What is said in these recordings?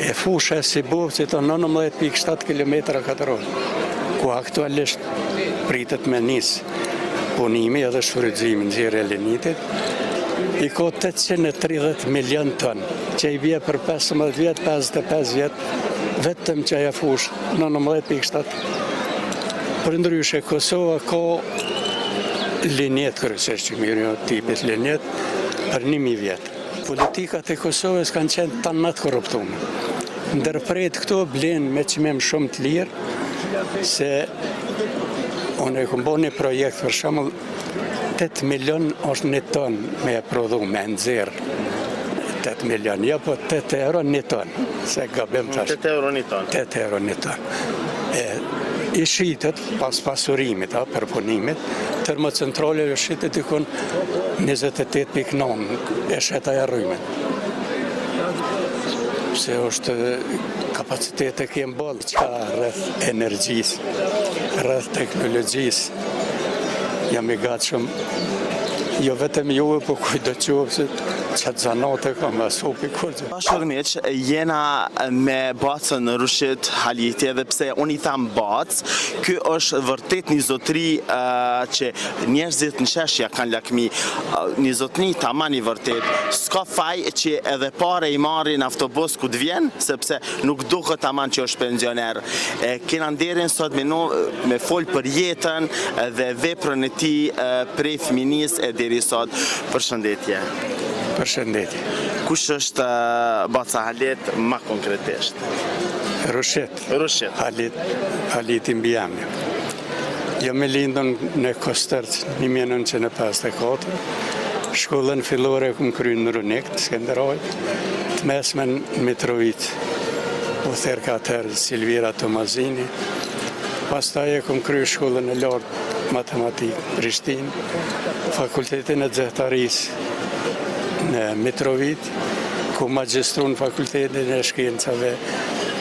E fusha e Sibovcit o 19.7 kilometra katror, ku aktualisht pritet me nis punimi edhe shfrytëzimi nxjerrja e linjitit, i ka 830 milion ton, që i bje për 15 vjet, 55 vjet, vetëm që ajo fushë, 19.7. Përndryshe, Kosova ka linjit, kryesisht që mirë jo tipit linjit, për 1000 vjet. Politikat e Kosovës kanë qenë tanë të korruptume. Ndërpret këto blen me çmim shumë të lirë, se unë e kom bo një projekt për shembull 8 milion është një ton me e prodhu, me nxjerr 8 milion, jo po 8 euro një ton, se gabim tash. 8 euro një ton. 8 euro një ton. E, i shitet pas pasurimit, a, përpunimit, termocentraleve shitet dikun 28.9, e shet ajo rrymën. Se është kapacitete kemë boll, çka rreth energjisë, rreth teknologjisë, jam i gatshëm, jo vetëm juve, po kujtdo qoftë, se qatë zanat e kam, asopi kurgjë. Dashur miq, jena me bacën Rushit Haliti, edhe pse unë i tham bacë, ky është vërtet një zotri që njerëzit në shesh ja kanë lakmi, një zotni taman i vërtet, s'ka faj që edhe pare i marri në autobus ku të vjen, sepse nuk duket taman që është pensioner. E kena nderin sot me, no, me fol për jetën dhe veprën e tij prej fëminisë e deri sot. Përshëndetje. Përshëndetje. Kush është Baca Halit ma konkretisht? Rushit. Rushit. Halit, Haliti mbiemni. Jam i lindun në Kostërc 1954. Shkollën fillore e kom kry në Runik të Skenderajt, të mesmen në Mitrovicë. U thirrka atëherë Silvira Tomazini. Pastaj e kom kry shkollën e lartë matematikë në Prishtinë, Fakultetin e Xehtarisë në Mitrovicë, ku magjistru në Fakultetin e Shkencave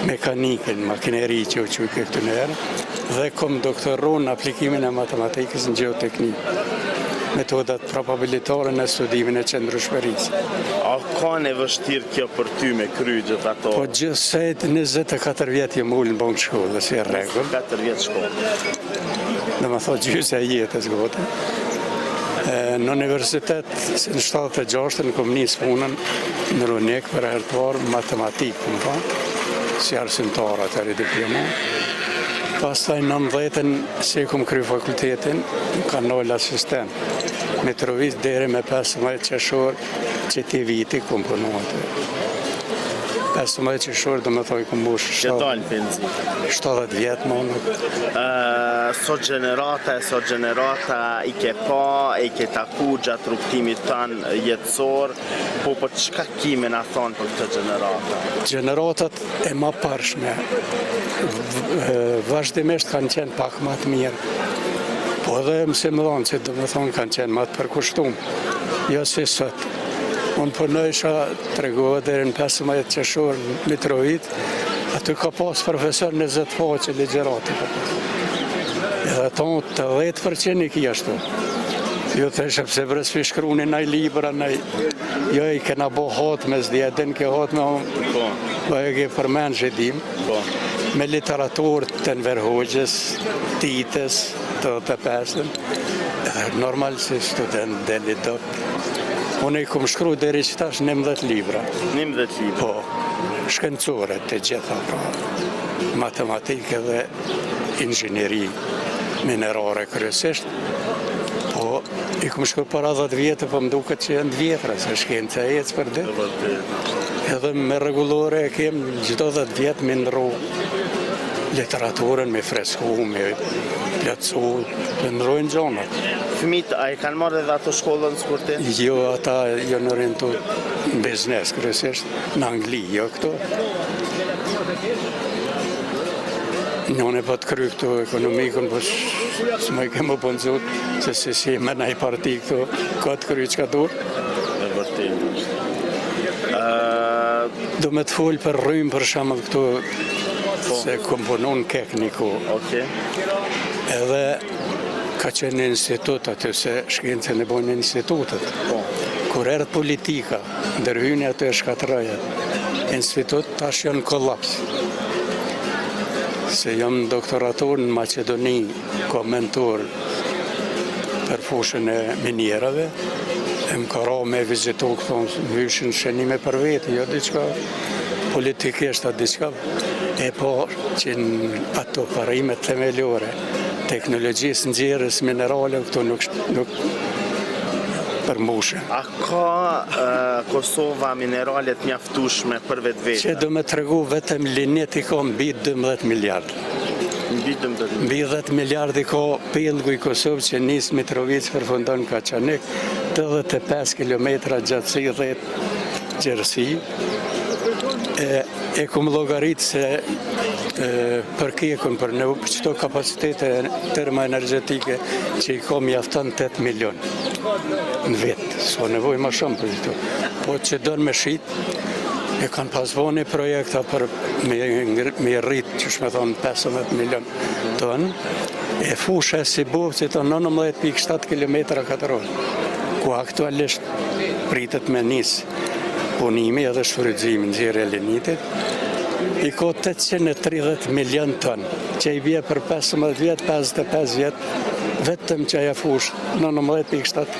Mekanike në makineri që u quajke atëherë, dhe kom doktoru në aplikimin e matematikës në gjeoteknikë, metodat probabilitore në studimin e qëndrueshmërisë. A kanë e vështirë kjo për ty me kry gjithë ato? Po gjithsej 24 vjet jam ulë në bankë shkollë, si rregull. 24 vjet shkollë. Do me thotë gjysë e jetës gati. Në universitet, në 76-ën, kom nisë punën në Runik për herë të parë matematikë, më thonë, si arsimtar atëherë i diplomu. Pastaj në 90-ën, si e kom kry fakultetin, më kanë nalë asistent. Mitrovicë deri me 15 qershor qëtij viti kom punu aty. 15 qershor do me thonë kom mush Që dalë penzi. 70 vjet më nuk. Sot gjenerata e sot gjenerata i ke pa, e i ke taku gjatë rrugëtimit tanë jetësor, po po çka ki me na thonë për këtë gjenerata? Gjeneratat e maparshme vazhdimisht kanë qenë pak ma të mirë, po edhe mësimdhënësit do me thonë kanë qenë ma të përkushtum, jo si sot. Unë punojsha, tregova deri në 15 qershor në Mitrovicë, aty ka pas profesor 20 faqe ligjërate ka pas. Edhe tonë 80% i ki ashtu. Ju theshe pse bre s'pi shkruni naj libra, naj... Jo i kena bo hatme, s'di e din ke hatme, Po, po e ke përmend që dim. po. Me literaturë të Enver Hoxhës, Titës, 85-ën, edhe normal si student deli do. Unë i kom shkru deri që tash 11 libra. 11 libra. Po, shkencore të gjitha, pra, matematikë dhe inxhinieri minerare kryesisht. Po, i kom shkru para 10 vjetë, po më duket që janë të vjetra, se shkenca ecë për ditë. Vërtet. Edhe me rregullore e kem çdo 10 vjet me ndrru literaturën, me fresku, me plotësu, të ndrojnë gjonat. Fëmijët, a e kanë marrë edhe ato shkollën sikur ti? Jo, ata janë orientu në biznes, kryesisht në Angli, jo këtu. Njënë po të kry këtu ekonomikën, po s'më i kemë punësu, se se si me naj parti këtu, ka të kry çka duhet. E vërtet është. Do me të folë për rrymë për shembull këtu, Po. se kom punu në KEK një kohë. Okej. Edhe ka qenë në institut aty se shkencën e bojnë në institutet. Po. Kur erdh politika, ndërhyni aty e shkatërroje. institut tash janë kolaps. Se jam doktoratur në Maqedoni, kom mentor për fushën e minierave, e më ka ra me vizitu këto, më hyshin shënime për vete, jo diçka politikisht a diçka, e po që në ato parime themelore, teknologjisë nxjerrjes minerale këto nuk, nuk përmbushen. A ka Kosova minerale të mjaftueshme për vetveten? Që do me tregu vetëm linjit i ka mbi 12 miliard. Mbi 12 miliard. Mbi 10 miliard i ka pellgu i Kosovës që nis Mitrovicë përfundon Kaçanik, 85 km gjatësi 10 gjerësi. E, e kum llogarit se e, për KEK-un për në qëto kapacitete termoenergjetike që i ka mjafton 8 milion në vit, s'ka nevojë më shumë për këto. Po që don me shit, e kanë pas bo një projekta për me, me rrit, qysh me thonë, 15 milion ton, e fusha e Sibovcit të 19.7 km katror, ku aktualisht pritet me nis punimi edhe shfrytëzimi nxjerrja e linjitit, i ka 830 milion ton, që i bje për 15 vjet, 55 vjet, vetëm që ajo fushë, 19.7.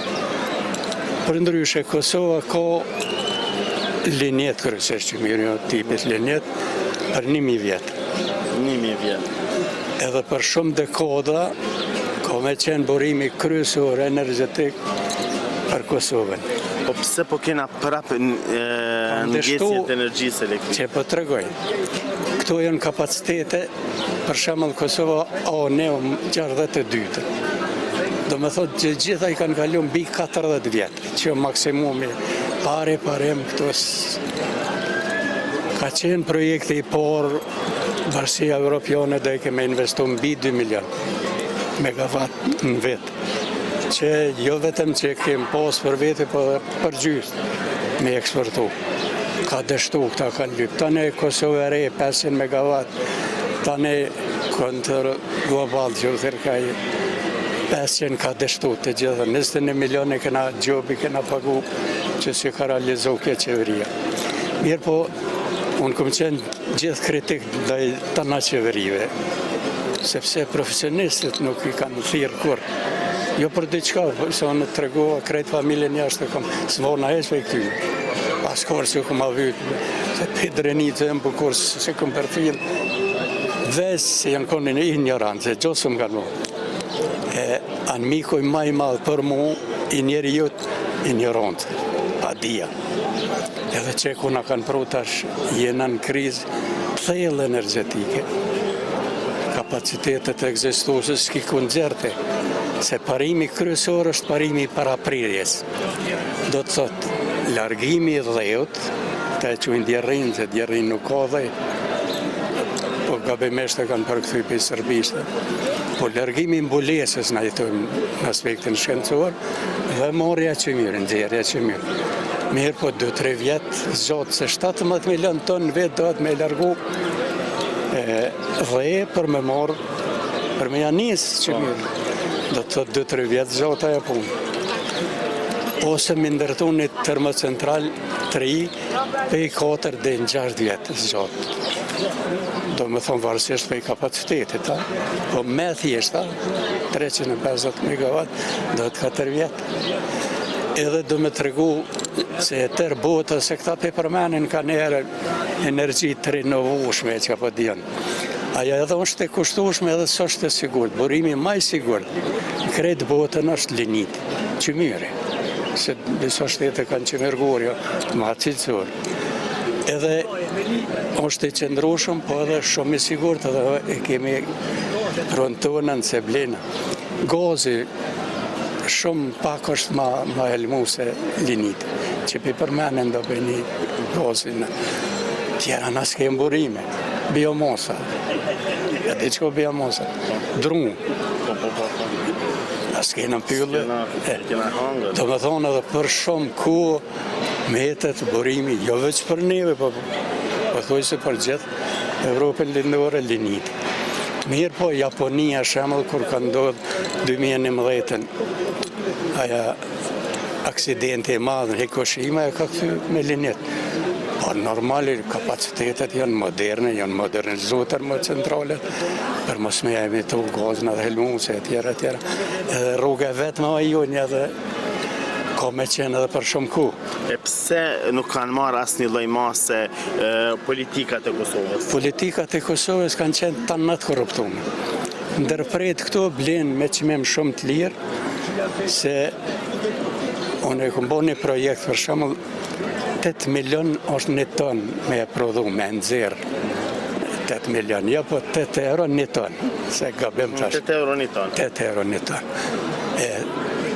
Përndryshe, Kosova ka linjit, kryesisht qymyr, jo tipit linjit, për 1000 vjet. 1000 vjet. Edhe për shumë dekada, ka me qenë burimi kryesor energjetik për Kosovën. Po pse po kena prapë ngecje të energjisë elektrike? Që po tregoj. Këto janë kapacitete, për shembull Kosova A1 62. Do me thotë që gjitha i kanë kalu mbi 40 vjet, që maksimumi pare parim këto ka qenë projekti i parë Bashkësia Evropiane do e keme investu mbi 2 milion megawatt në vit që jo vetëm që kem pas për vete, po edhe për gjysë me eksportu. Ka dështu, këta kanë lypë. Tani Kosovë e re, 500 megawatt, tani Contour Global që u thirrka i 500 ka dështu të gjithë, 21 milion e kena gjobë, kena pagu që s'i ka realizu kjo qeveria. Mirë po, unë kom qenë gjithë kritik ndaj tana qeverive, sepse profesionistët nuk i kanë thirrë kurrë. Jo për diçka, po se unë tregova krejt familjen jashtë e kom, s'vona hiç prej këtyre. As kurrë s'u kom avyt, se pe Drenicë e më bukur s'e kom përfill, veç se janë konë një ignorant, se gjo s'më kanë mu. E anmiku ma i madh për mu, i njeriut, ignorant, padija. Edhe që ku na kanë pru tash jena në krizë të thellë energjetike. Kapacitetet ekzistuese s'ki ku nxjerrte, se parimi kryesor është parimi i paraprirjes. Do të thotë, largimi i dheut, ta e quajnë djerrinë, se djerrinë nuk ka dhe, po gabimisht e kanë përkthy prej serbishte. Po largimi i mbulesës, na i thojmë në aspektin shkencor, dhe marrja e qymyrit, nxjerrja e qymyrit. Mirë po 2-3 vjet zgjat se 17 milion ton në vit dohet me largu dhe për me marrë për me ja nis qymyrin. Do të thotë 2-3 vjet zgjat ajo punë. Ose me ndërtu një termocentral të ri, prej 4 deri në 6 vjet zgjat. Do me thonë varësisht prej kapacitetit, a? Po me thjeshta, 350 megawatt, do të 4 vjet. Edhe do me tregu se e tërë bota, se këta pe përmenin ka njerë energji të rinovushme që po dihen. Ajo edhe është e kushtueshme edhe s'është e sigurt. Burimi ma i sigurt në krejt botën është linjit, qymyri. Se disa shtete kanë qymyr guri, jo, ma cilësor. Edhe është i qëndrueshëm, po edhe shumë i sigurt edhe e kemi pronë tonën s'e blena. Gazi shumë pak është ma, ma helmu se linjit, që pe përmenin do për një gazin. Tjera na s'kem burime, biomasa. E di çka biomasa? Dru. Po, po, po, po. Na s'kena pylle. Kena hangër. Do me thonë edhe për shumë kohë mbetet burimi, jo veç për neve, po pothuajse për gjithë Evropën lindore linjit. Mirë po, Japonia, shembull, kur ka ndodhë 2011-ën, aja aksidenti i madh në Hikoshima e ka kthy me linjit. Po normali kapacitetet janë moderne, janë modernizu termocentralet, për mos me emitu gazna dhe helmuse e tjera e tjera. Edhe rruga e vetme o jonja edhe ka me qenë edhe për shumë kohë. E pse nuk kanë marrë asnjë lloj mase politikat e Kosovës? Politikat e Kosovës kanë qenë tanë të korruptume. Ndërpretë këto blenë me çmim shumë të lirë, se unë e kom bo një projekt për shembull 8 milion është një ton me e prodhu, me e nxjerr 8 milion, jo po 8 euro një ton, se gabim tash. 8 euro një ton. 8 euro një ton. E,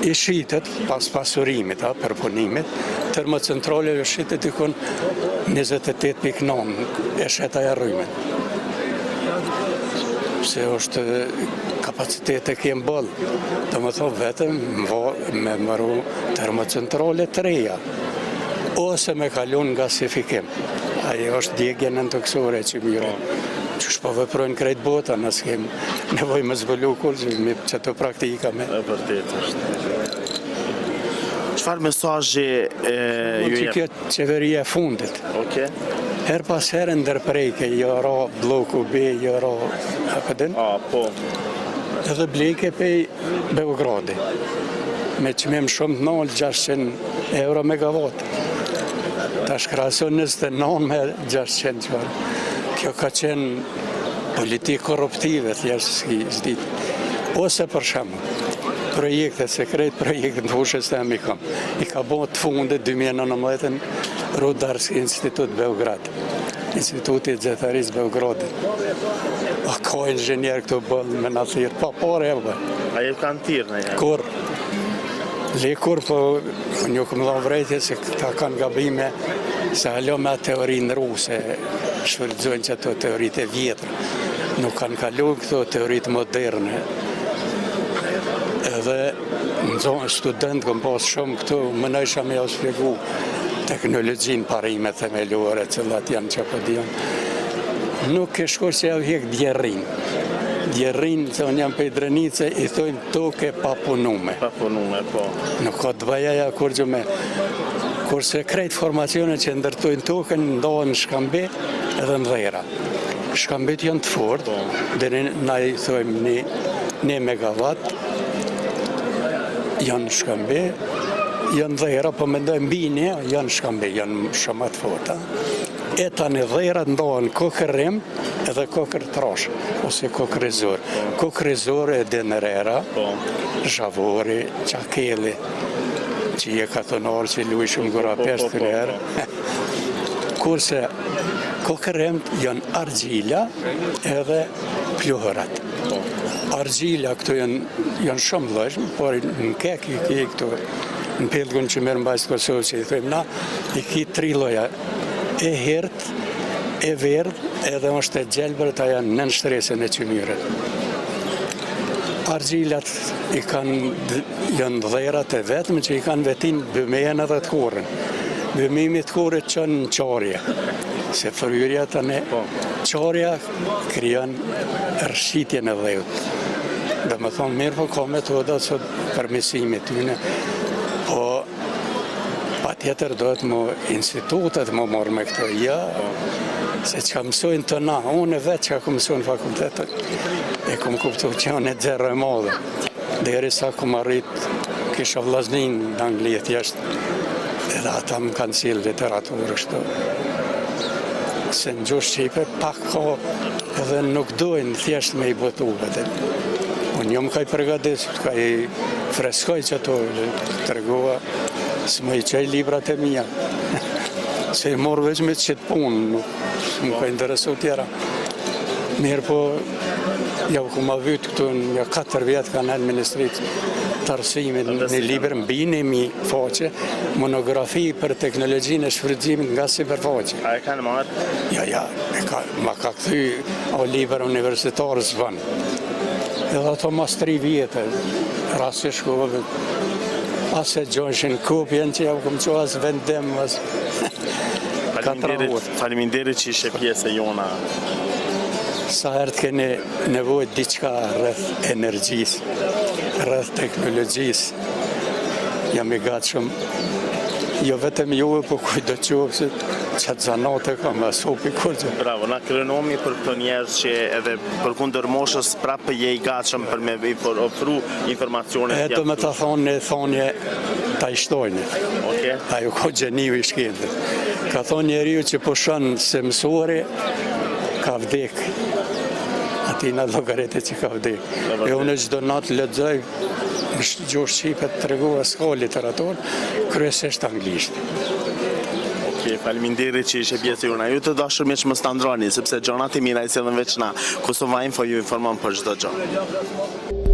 i shitet pas pasurimit, a, përpunimit, termocentraleve shitet dikun 28.9, e shet ajo rrymën. Se është kapacitete kemë boll, domethonë vetëm me maru termocentrale të reja, ose me kalu në gasifikim. Ajo është djegje nëntokësore e qymyrit. Po. Qysh po veprojnë krejt bota, na s'kem nevojë me zbulu kurgjë, me qëto praktika me. E vërtet është. Çfarë mesazhi e, ju jep? Kjo qeveria e fundit. Okej. Her pas here ndërprejke, jo ra blloku B, jo ra, a po din? A, po. Edhe blejke pej Beogradi. Me çmim shumë të naltë, 600 euro megawatt. Tash krahaso 29 me 600 çfarë. Kjo ka qenë politikë korruptive, thjesht s'di. Ose për shembull, projektet, se krejt projektet në fushës teme i kam. I ka bo të fundit 2019 Rudarski Institut Beograd. Instituti i Xehetarisë Beogradit. A ka inxhinier këtu boll me na thirrë, pa pare e bë. A ju kanë thirrë ndonjëherë? Kur? Le kur, po unë ju kom dhonë vrejtje se këta kanë gabime, se hala me atë teorinë ruse, shfrytëzojnë qato teoritë e vjetra. Nuk kanë kalu këto teoritë moderne. Edhe nxonës student kom pas shumë këtu, munojsha me jau shpjegu teknologjinë, parimet themelore, cilat janë që po di unë. Nuk e shko që jau hjek djerrin. Djerrin, se unë jam prej Drenice, i thojnë tokë e papunume. Papunume, po. Nuk ka të bëjë ajo kurgjë me... Kurse krejt formacionet që ndërtojnë tokën, ndahen në shkambi edhe në dhera. Shkambit janë të fortë, po. deri na i thojmë një, një megawatt, janë shkambi, janë dhera, po mendoj mbi një, janë shkambi, janë shumë më të forta. E tani dherat ndahen kokërrim edhe kokërr trash, ose kokërrizor. Kokërrizor e din rera, po. zhavori, çakelli, që je katunar që luj shumë gura po, po, po, herë. Kurse kokërrimt janë argjila edhe pluhërat. Argjila këtu janë, janë shumë llojshme, por në KEK i ki këtu, në pellgun qymyrmbajtës të Kosovës që i thojmë na, i ki tri lloja, e hirt, e verdhë, edhe është e gjelbërt, ajo nën shtresën e qymyrit. Argjilat i kanë, janë dherat e vetme që i kanë vetinë bymehen edhe tkurren. Bymimi i tkurrit çon në çarje, se fryrja tani, po. çarja krijon rrëshqitjen e dheut. Domethonë, mirë po ka metoda sot përmirësimit tyne, po patjetër duhet mu institutet mu marrë me këto, ja, se çka mësojnë te na, unë vetë çka kom mësu në fakultet, e kom kuptu që unë e zero e madhe, derisa kom arrit, kisha vllaznin në Angli e thjesht, edhe ata më kanë sjellë literaturë kështu, se në gjuhë shqipe pak ka edhe nuk dojnë thjesht me i botu vetëm. Unë jom ka i përgadis, ka i freskoj qato, tregova, s'më i çoj librat e mija. Se i morë veç me qëtë punë, nuk më ka interesu tjera. Mirë po, ja u kom avyt këtu një 4 vjetë kanë në Ministri të Arsimit një libër mbi 1000 faqe, monografi për teknologjinë e shfrytëzimit nga sipërfaqe. A e kanë marrë? Ja, ja, e ka, ma ka kthy o libër universitar s'bën. Edhe ato mas 3 vjetë, rasti shkove, as e gjojshin kopjen që ja u kom çu as vendim, as... Faleminderit, faleminderit që ishe pjesë e jona. Sa herë të keni nevojë diçka rreth energjisë, rreth teknologjisë, jam i gatshëm, jo vetëm juve, po kujtdo qoftë. Qatë zanat e kam, as hupi kurgjë. Bravo, na krenohemi për këto njerëz që edhe përkundër moshës prapë je i gatshëm për me ofru informacione E do me ta thonë një thonje të Einsteinit. Okej. Ai u ko gjeniu i shkencës. Ka thonë njeriu që pushon së mësuari, ka vdek. Ati na llogaritet që ka vdek. E unë çdo natë lexoj në gjuhë shqipe të tregova s'ka literaturë, kryesisht anglisht. Ok, faleminderit që ishe pjesë e jona. Ju të dashur miq mos ta ndroni, sepse gjanat e mira i sjellëm veç na. Kosova Info ju informon për çdo gjë.